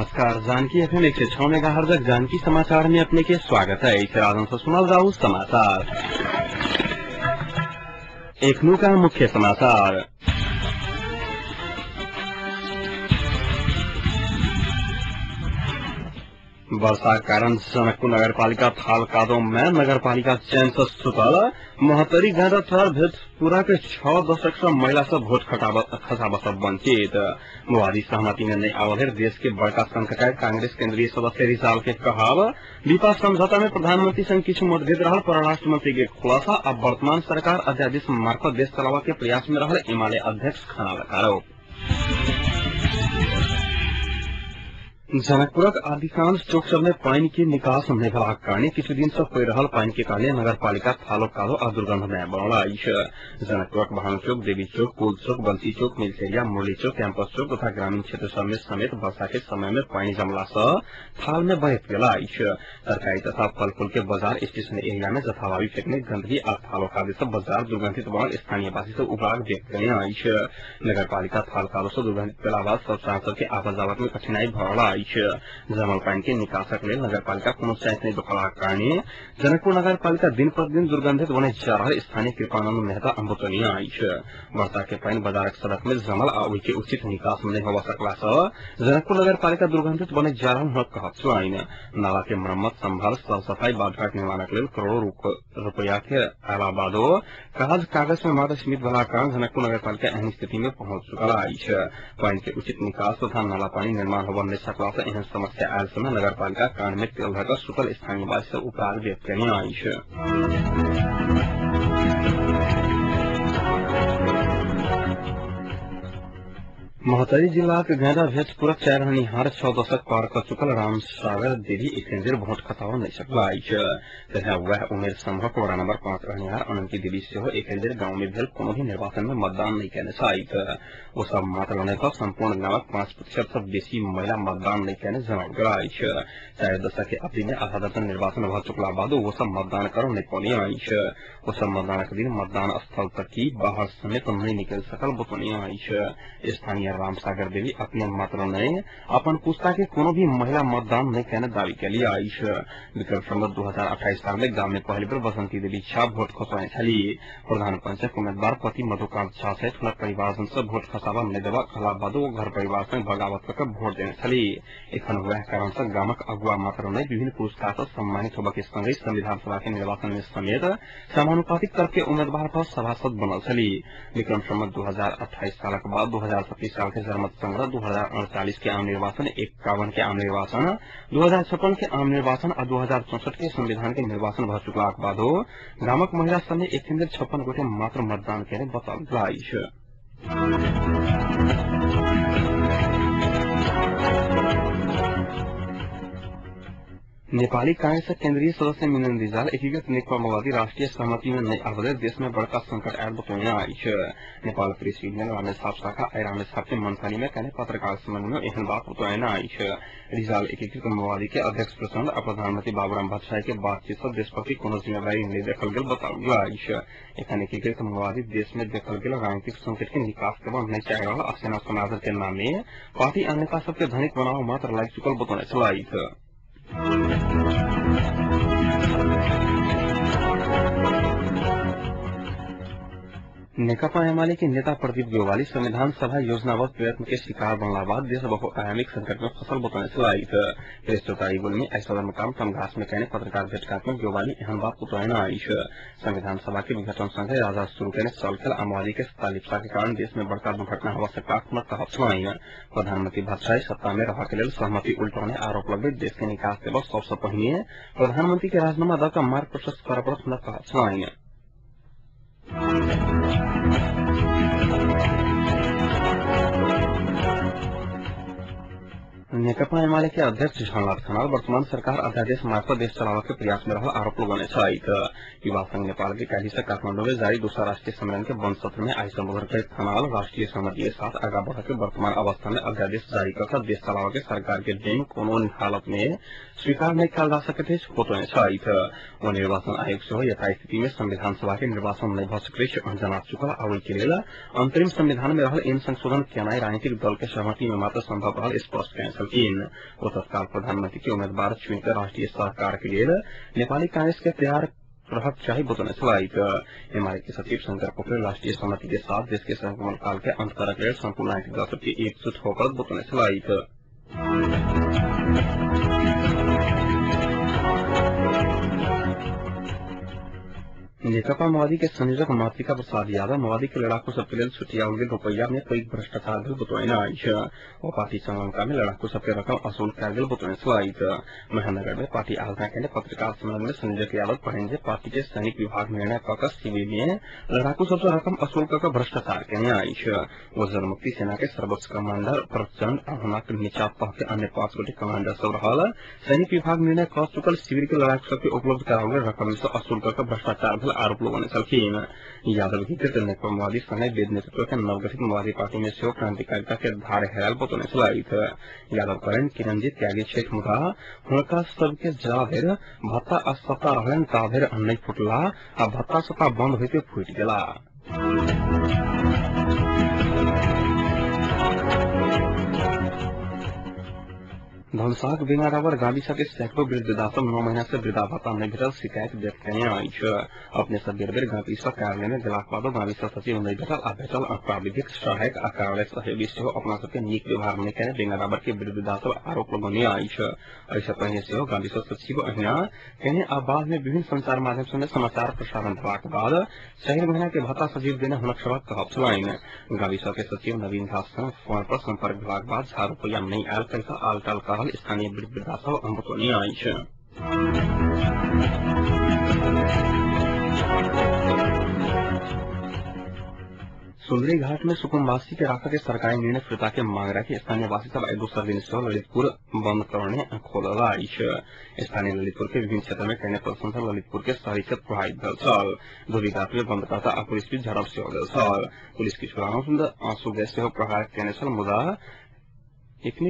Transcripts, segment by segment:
नमस्कार, Janaki FM 106 megahertz Janaki समाचार में अपने के स्वागत है। इस राजन से सुनल जाऊ समाचार। एखनु का मुख्य समाचार। वर्षा कारण जनकपुर नगरपालिका थाल कादो में नगरपालिका चैन से सुतल। महोत्तरी गाँधा थर भेटपुरा के 6 दशक से महिला सब भोट खसाब सब वंचित। माओवादी सहमति में नहीं आवल देश के बड़का संकट कांग्रेस केंद्रीय सदस्य रिजाल के कहब। विपा समझौता में प्रधानमंत्री संग किछु मतभेद रहल परराष्ट्र मंत्री के खुलासा। अब वर्तमान सरकार अध्यादेश मार्फत देश चलावा के प्रयास में रहल एमाले अध्यक्ष खनाल का आरोप। जनकपुरक अधिकांश चौक सब में पानी के निकास नहीं भेलाक कारणे किछु दिन से हो रहल पानी के कारणे नगरपालिका थालो कादो आ दुर्गंधमय बनल अछि। जनकपुरक भानु चौक, देवी चौक, पुल चौक, बंसी चौक, मिलसेरिया, मुरली चौक, कैंपस चौक तथा ग्रामीण क्षेत्र सब में समेत वर्षा के समय में पानी जमला से थाल में बहत गेल अछि। तरकारी तथा फल फूल के बाजार स्टेशन एरिया में जथाभावी फेंकने गंदगी आ थालो कादो से बाजार दुर्गंधित बनल स्थानीयवासी सब उबराग व्यक्त कयने अछि। नगरपालिका थाल कादो से दुर्गंधित भेला बाद सब सांसद के आवाजावत में कठिनाई भऽ रहल अछि। जमल पानी के निकासक लेल नगरपालिका कोनो चाँच नहि देखलाक कारणे जनकपुर नगरपालिका दिन प्रतिदिन दुर्गंधित बने जा रहल स्थानीय कृपानंद मेहता अम्बुतनिया अछि। वर्षा के पानि बाजारक सड़क में जमल आ ओहि के उचित निकास नहि होबय सकला सँ जनकपुर नगरपालिका दुर्गंधित बने जा रहल हुनक कहब छलनि। नाला के मरम्मत, संभाल, साफ सफाई, बाटघाट निर्माणक लेल करोड़ों रुपया के अयला बादो काज कागज में मात्र सीमित भेलाक कारण जनकपुर नगरपालिका एहन स्थिति में पहुंच चुकल अछि। पानि के उचित निकास तथा नाला पानी निर्माण होबय नहि सकला सँ एहन समस्या आयल समय नगरपालिका कान में तेल धऽ सुतल स्थानीयवासी सब उपराग व्यक्त कयने अछि। महोत्तरी जिलाक गैंडा भेटपुरक चारि रहनिहार 6 दशक पार कऽ चुकल रामसागर देवी एखन धरि भोट खसाबऽ नहि सकला अछि। तथा वएह उमेर समूहक वड़ा नंबर 5 रहनिहार अनंती देवी सेहो एखन धरि गांव में भेल कोनो भी निर्वाचन में मतदान नहि कयने छथि। ओ सब मात्र नहि कऽ संपूर्ण गामक 5% सँ बेसी महिला मतदान नहि कयने जनाओल गेल अछि। 4 दशक के अवधि में आधा दर्जन निर्वाचन भऽ चुकला बादो ओ सब मतदान करऽ नहि पौने अछि। ओ सब मतदानक दिन मतदान स्थल तक की बाहर समेत नहि निकलि सकल बतौने अछि। स्थानीय रामसागर देवी अपने मात्र नहीं अपन पुस्ता के कोनो भी महिला मतदान नहीं कयने दावी केली अछि। विक्रम संवत 2028 साल में गांव में पहली बेर बसंती देवी झा भोट खसौने छली। प्रधान पंचक उम्मीदवार पति मधुकांत झा सहित हुनक परिवारजन से भोट खसाबऽ नहि देबाक कहला बादो ओ घर परिवार संग बगावत कऽ के भोट देने छली। एखन वएह कारण से गामक अगुआ मात्र नहीं विभिन्न पुरस्कार से सम्मानित होबय के संगहि संविधान सभा के निर्वाचन में समेत समानुपातिक तर्फ के उम्मीदवार पर सभासद बनल छली। विक्रम संवत 2028 सालक बाद 2026 साल के जनमत संग्रह, 2048 के आम निर्वाचन, 51 के आम निर्वाचन, 2056 के आम निर्वाचन आ 2064 के संविधान के निर्वाचन भऽ चुकलाक बादो गामक महिला सब में एखन धरि 56 गोटे मात्र मतदान कयने बताओल गेल अछि। नेपाली कांग्रेस केंद्रीय सदस्य मिलन रिजाल एकीकृत नेकपा माओवादी राष्ट्रीय सहमति में नहीं आवल देश में बड़का संकट आयल बतौने अछि। नेपाल प्रेस यूनियन रामेछाप शाखा आई रामेछाप के मंथानी में कने पत्रकार सम्मेलन में एहन बात बतौने अछि। रिजाल एकीकृत माओवादी के अध्यक्ष प्रचंड आ प्रधानमंत्री बाबूराम भट्टराई के बातचीत से देश प्रति कोनो जिम्मेदारी नहीं देखल गेल बताओल गेल अछि। एखन एकीकृत माओवादी देश में देखल गेल राजनीतिक संकट के निकास करबा नहीं चाहि रहल आ सेना समाजर के नाम में पार्टी आ नेता सबके धनिक बनाव मात्र लागि चुकल बतौने छलथि। नेकपा एमाले के नेता प्रदीप देउवाली संविधान सभा योजनाबद्ध प्रयत्न के शिकार बनला बाद देश बहुआयामिक संकट में फसल बतौने छलथि। प्रेस चौतारी में आई सदरमुकाम तमघास में कयने पत्रकार भेटघाट में देउवाली एहन बात बतौने अछि। संविधान सभा के विघटन संगे राजा शुरू कयने चलखेल आ माओवादी के सत्ता के कारण देश में बड़का दुर्घटना होबय सकबाक हुनक कहब छलनि। प्रधानमंत्री भट्टराई सत्ता में रहय के लेल सहमति उल्टौने आरोप लगबैत देश के निकास देबऽ सबसँ पहिने प्रधानमंत्री के राजीनामा दऽ कऽ मार्ग प्रशस्त करऽ पड़त हुनक कहब छलनि। नेकपा एमाले के अध्यक्ष झलनाथ खनाल वर्तमान सरकार अध्यादेश मार्फत देश चलाबय के प्रयास में रहल आरोप लगौने छथि। युवा संघ नेपाल के काल्हि से काठमांडू में जारी दोसर राष्ट्रीय सम्मेलन के बंद सत्र में आई संबोधन करैत खनाल राष्ट्रीय सहमति के साथ आगा बढ़ के वर्तमान अवस्था में अध्यादेश जारी कऽ देश चलाबय के सरकार के डेंग कोनो हालत में स्वीकार नहि कयल जा सकैत अछि बतौने छथि। ओ निर्वाचन आयोग सेहो यथास्थिति में संविधान सभा के निर्वाचन नहि भऽ सकैत अछि जना चुकल आ ओहि के लेल अंतरिम संविधान में रहल ऐन संशोधन केनाइ राजनीतिक दल के सहमति में मात्र संभव रहल स्पष्ट कयने। छलखिन। ओ तत्काल प्रधानमंत्री के उम्मीदवार चुनिकर राष्ट्रीय सहकार के लेल नेपाली कांग्रेस के तैयार रहक चाही बतौने छलथि। एमाले के सचिव शंकर पोखरेल राष्ट्रीय सहमति के साथ देश के संक्रमण काल के अंत करक लेल संपूर्ण राजनीतिक दल सबके एकजुट होकर बतौने छलथि। नेकपा माओवादी के संयोजक मातृका प्रसाद यादव माओवादी के लड़ाकू सबके लेल छुटियाओल गेल रुपैया में पैघ भ्रष्टाचार भेल बतौने अछि। ओ पार्टी चलनका में लड़ाकू सबके रकम वसूल कयल गेल बतौने छलथि। महेन्द्रनगर में पार्टी आयोजना केने पत्रकार सम्मेलन में संयोजक यादव कहलनि जे पार्टी के सैनिक विभाग निर्णय क कऽ शिविर में लड़ाकू सबसँ रकम वसूल क कऽ भ्रष्टाचार केने अछि। ओ जनमुक्ति सेना के सर्वोच्च कमांडर प्रचंड आ हुनक नीचा तह के अन्य 5 गोटे कमांडर सब रहल सैनिक विभाग निर्णय क चुकल शिविर के लड़ाकू सबके उपलब्ध कराओल गेल रकम सँ वसूल क कऽ भ्रष्टाचार भेल आरोप लगौने छलखिन। यादव अधिकृत नेकपा माओवादी संगे वेद नेतृत्व के नवगठित माओवादी पार्टी में सेहो क्रांतिकारिता के धार हेरायल बतौने छलथि। यादव कहलनि किरणजी त्यागी छथि मुदा हुनका सबके जा धरि भत्ता आ सत्ता रहलनि ता धरि नहि फुटला आ भत्ता सत्ता बंद होइते फूटि गेला। धनसाक बेंगाडाबर गाविस के सैकड़ों वृद्ध सब 9 महीना से वृद्धा भत्ता नहीं भेटल शिकायत व्यक्त केने अछि। अपने सब बेर बेर गाविस कार्यालय में गेलाक बादो गाविस सचिव नहीं भेटल आ भेटल प्राविधिक सहायक आ कार्यालय सहयोगी सेहो अपना सबके नीक व्यवहार नहीं केने बेंगाडाबर के वृद्ध सब आरोप लगौने अछि। एहिसँ पहिने सेहो गाविस सचिव अहिना केने आ बाद में विभिन्न संचार माध्यम सँ समाचार प्रसारण भेलाक बाद 4 महीना के भत्ता सचिव देने हुनक सभक कहब छलनि। गाविस के सचिव नवीन झा सँ फोन पर संपर्क भेलाक बाद झा रुपैया नहीं आयल कहि कऽ आलटाल कहल स्थानीय वृद्ध सब बतौने अछि। सुंदरी घाट में सुकुमवासी के राखा के सरकारी निर्णय फिर्ता के मांग राखी स्थानीयवासी सब आइ दोसर दिन सेहो ललितपुर बंद करने खोलल अछि। स्थानीय ललितपुर के विभिन्न क्षेत्र में केने प्रदर्शन सँ ललितपुर के शहरी क्षेत्र प्रभावित भेल छल। धोबी घाट में बंदकर्ता आ पुलिस बीच झड़प सेहो भेल छल। पुलिस किछु आंसू गैस सेहो प्रहार केने छल मुदा एखने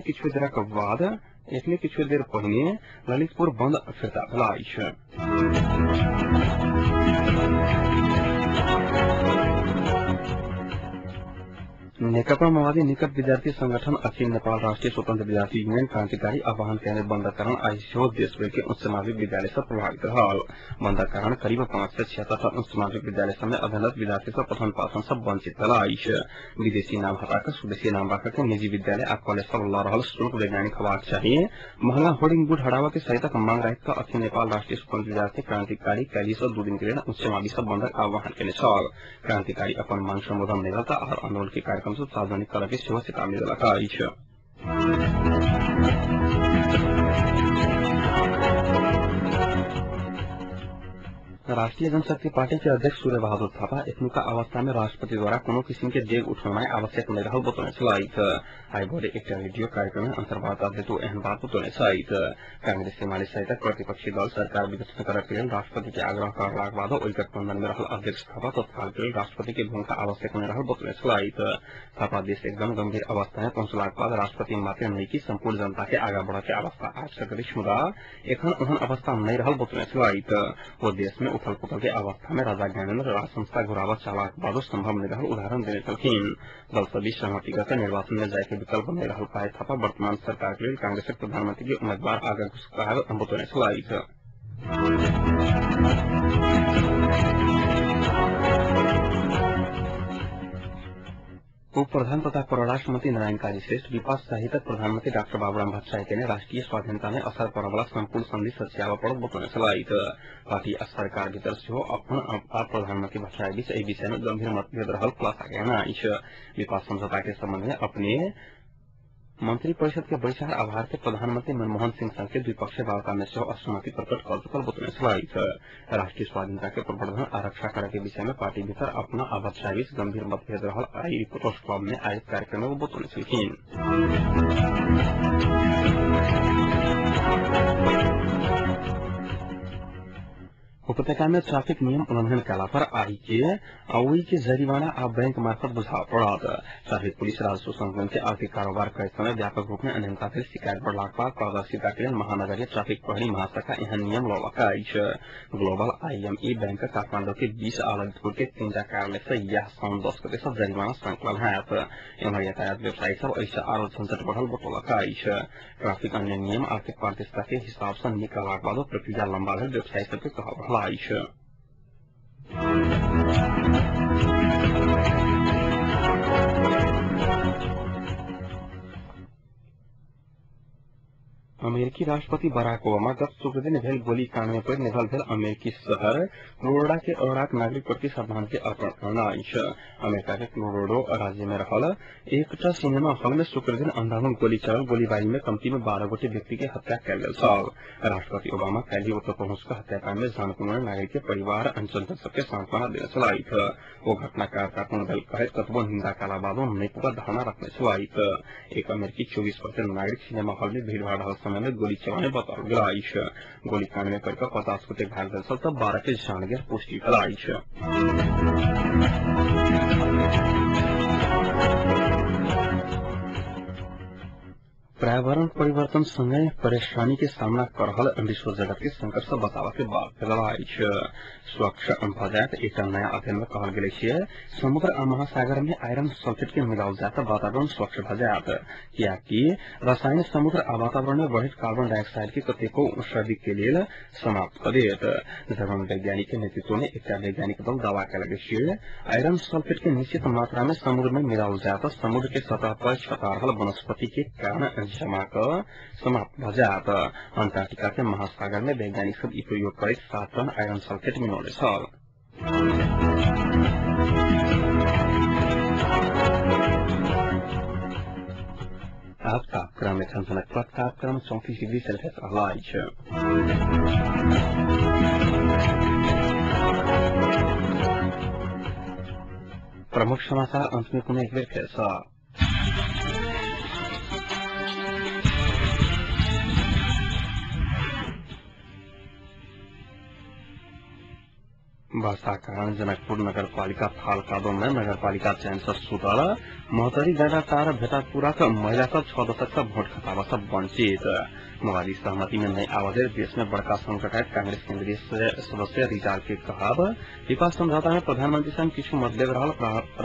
किछु देर पहिने ललितपुर बंद फिर्ता भेल अछि। नेकपा माओवादी निकट विद्यार्थी संगठन अखिल नेपाल राष्ट्रिय स्वतंत्र विद्यार्थी यूनियन क्रांतिकारी आह्वान केने बंदक कारण आइ सेहो देशभरि के उच्च माध्यमिक विद्यालय सब प्रभावित रहल। बंदक कारण करीब 576 उच्च माध्यमिक विद्यालय सब में अध्ययनरत विद्यार्थी सब पठन पाठन सब वंचित भेल अछि। विदेशी नाम हटाकर स्वदेशी नाम राखऽ के निजी विद्यालय आ कॉलेज सब ल रहल शुल्क वैज्ञानिक होबाक चाही। महंगा होर्डिंग बोर्ड हटाबऽ के सहितक मांग राखि कऽ अखिल नेपाल राष्ट्रिय स्वतंत्र विद्यार्थी क्रांतिकारी काल्हि सँ 2 दिन के लेल उच्च माध्यमिक सब बंदक आह्वान केने छल। क्रांतिकारी अपन मांग सम्बोधन नहि भेल तऽ आर आंदोलन के कार्यक्रम सार्वजनिक करऽ के सेहो चेतावनी देलक अछि। राष्ट्रीय जनशक्ति पार्टी के अध्यक्ष सूर्य बहादुर थापा एखनुका अवस्था में राष्ट्रपति द्वारा कोनो किसिम के डेग उठौनाइ आवश्यक नहि रहल बतौने छलथि। आइ भोरे एकटा रेडियो कार्यक्रम में अंतर्वार्ता हेतु एहन बात बतौने छथि। कांग्रेस एमाले सहितक प्रतिपक्षी दल सरकार विघटन करऽ के लेल राष्ट्रपति के आग्रह करलाक बादो ओहि गठबंधन में रहल अध्यक्ष थापा तत्काल के लेल राष्ट्रपति के भूमिका आवश्यक नहि रहल बतौने छलथि। थापा देश एकदम गंभीर अवस्था में पहुंचलाक बाद राष्ट्रपति मात्र नहि कि संपूर्ण जनता के आगा बढ़ऽ के अवस्था आबि सकैत अछि मुदा एखन ओहन अवस्था नहि रहल बतौने छलथि। ओ देश में उथल पुथल के अवस्था में राजा ज्ञानेन्द्र राज संस्था घुरावा चाहलाक बादो संभव नहीं रहल उदाहरण देने छलखिन। दल सब बीच सहमति कऽ निर्वाचन में जाय के विकल्प नहीं रहल पाए थापा वर्तमान सरकार के लेल कांग्रेसक प्रधानमंत्री के उम्मीदवार आगा घुसकायल बतौने छलथि। उप प्रधान तथा परराष्ट्र मंत्री नारायण काजी श्रेष्ठ विपक्ष सहितक प्रधानमंत्री डाक्टर बाबूराम भट्टराई केने राष्ट्रीय स्वाधीनता में असर पड़ऽवला संपूर्ण संधि सच्याबऽ पड़त बतौने छलथि। पार्टी आ सरकार भीतर सेहो अपन आ प्रधानमंत्री भट्टराई बीच एहि विषय में गंभीर मतभेद रहल खुलासा केने अछि। विपक्ष समझौता के संबंध में अपने मंत्री परिषद के बैसार आ भारतीय प्रधानमंत्री मनमोहन सिंह संग के द्विपक्षीय वार्ता में सेहो असहमति प्रकट कऽ चुकल बतौने छलथि। राष्ट्रीय स्वाधीनता के प्रवर्धन आ रक्षा करऽ के विषय में पार्टी भीतर अपना आ भट्टराई बीच गंभीर मतभेद रहल आई रिपोर्टर्स क्लब में आयोजित कार्यक्रम में ओ बतौने छलखिन। उपत्यका में ट्रैफिक नियम उल्लंघन कयला पर आइ के ओहि के जरिमाना आ बैंक मार्फत बुझाबय पड़त। ट्रैफिक पुलिस राजस्व संकलन के आर्थिक कारोबार करैत समय व्यापक रूप में अनियमितता भेल शिकायत बढ़लाक बाद पारदर्शिता के लेल महानगरीय ट्रैफिक प्रहरी महाशाखा एहन नियम लौलक अछि। ग्लोबल आईएमई बैंक काठमाडौँ के 20 आ ललितपुर के 3टा कार्यालय से यह साउन 10 गते से जरिमाना संकलन होयत। एम्हर यातायात व्यवसायी सब एहि से आरो झंझट बढ़ल बतौलक अछि। ट्रैफिक अन्य नियम आर्थिक पारदर्शिता के हिसाब से निकललाक बादो प्रक्रिया लंबा भेल व्यवसायी सबके कहब रहल अछि। अमेरिकी राष्ट्रपति बराक ओबामा गत शुक्र दिन भेल गोलीकांड में पड़ि निधन भेल अमेरिकी शहर फ्लोरिडा के अरोड़ाक नागरिक प्रति श्रद्धांजलि अर्पण करना अछि। अमेरिका के क्लोराडो राज्य में रहल एकटा सिनेमा हॉल में शुक्र दिन अंधाधुंध गोली चलल। गोलीबारी में कमती में 12 गोटे व्यक्ति के हत्या कयल गेल छल। राष्ट्रपति ओबामा काल्हि ओतय पहुंच कऽ हत्याकांड में जान गंवौने नागरिक के परिवार अंचल सबके सांत्वना देने छलथि। ओ घटना कायरतापूर्ण भेल कहैत कतबो निंदा कयला बादो नहि पूरा धारणा रखने छलथि। एक अमेरिकी 24% नागरिक सिनेमा हॉल में भीड़भाड़ रहल समय में गोली चलाने बताओल गेल अछि। गोलीकांड में पड़ि कऽ 50 गोटे घायल भेल छल तऽ 12 के जान गेल पुष्टि भेल अछि। पर्यावरण परिवर्तन संगे परेशानी के सामना कर रहल विश्व जगत के संकट से बचाव के बात भेल अछि। स्वच्छ भऽ जायत एकटा नया अध्ययन में कहल गेल अछि समुद्र आ महासागर में आयरन सल्फेट के मिलाओल जायत तऽ वातावरण स्वच्छ भऽ जायत, कियाकि रसायन समुद्र आ वातावरण में बढ़ैत कार्बन डाइऑक्साइड के कतेको सदी के लेल समाप्त कऽ देत। जर्मन वैज्ञानिक के नेतृत्व में एकटा वैज्ञानिक दल दावा कयलक अछि आयरन सल्फेट के निश्चित मात्रा में समुद्र में मिलाओल जायत समुद्र के सतह पर छता रहल वनस्पति के कारण जमा कऽ समाप्त भऽ जायत। अंटार्कटिका के महासागर में वैज्ञानिक सब ई प्रयोग करैत 7 टन आयरन सल्फेट मिलौने छल। आब तापक्रम एखन जनकपुरक तापक्रम 34 डिग्री सेल्सियस रहल अछि। प्रमुख समाचार अंत में पुनः एक बेर फेर सँ। वर्षा कारण जनकपुर नगरपालिका थालकादो में नगरपालिका चयन से सुतल महोत्तरी गाडाटार भेटापुराक महिला सब 6 दशक से भोट खसाबा से वंचित। माओवादी सहमति में नहीं आवाज देश में बड़का संकट है कांग्रेस केंद्रीय सदस्य रिजाल के कहब। विपा समझौता में प्रधानमंत्री संग किछु मतभेद रहल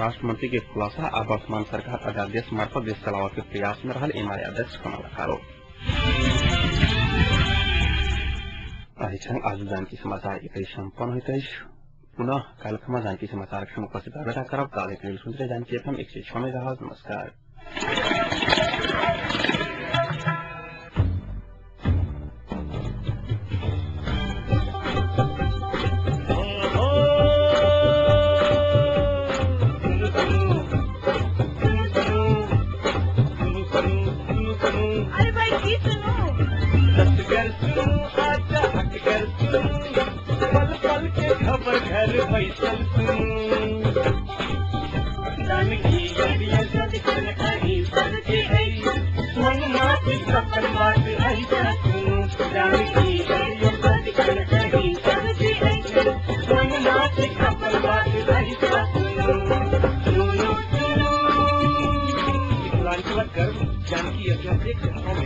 राष्ट्रमंत्री के खुलासा आ वर्तमान सरकार अध्यादेश मार्फत देश चलाबऽ के प्रयास में रहल एमाले अध्यक्ष कमल आरो। आज जानकी समाचार एतै सम्पन्न होइत अछि। पुनः काल्हि जानकी समाचार उपस्थित भेटा करब। ताधरि लेल सुनते जानकी एफएम 106 मेगाहर्ट्ज। नमस्कार। अरे भाई की सुनू, पल पल के खबर घर बैसल सुनू, जानकी मन माटी सपन बात ऐसा सुनू, जानकी मन माटी सपन बात ऐसा सुनू, सुनू सुनू। मिथिलांचलक गर्व जानकी एफएम 106।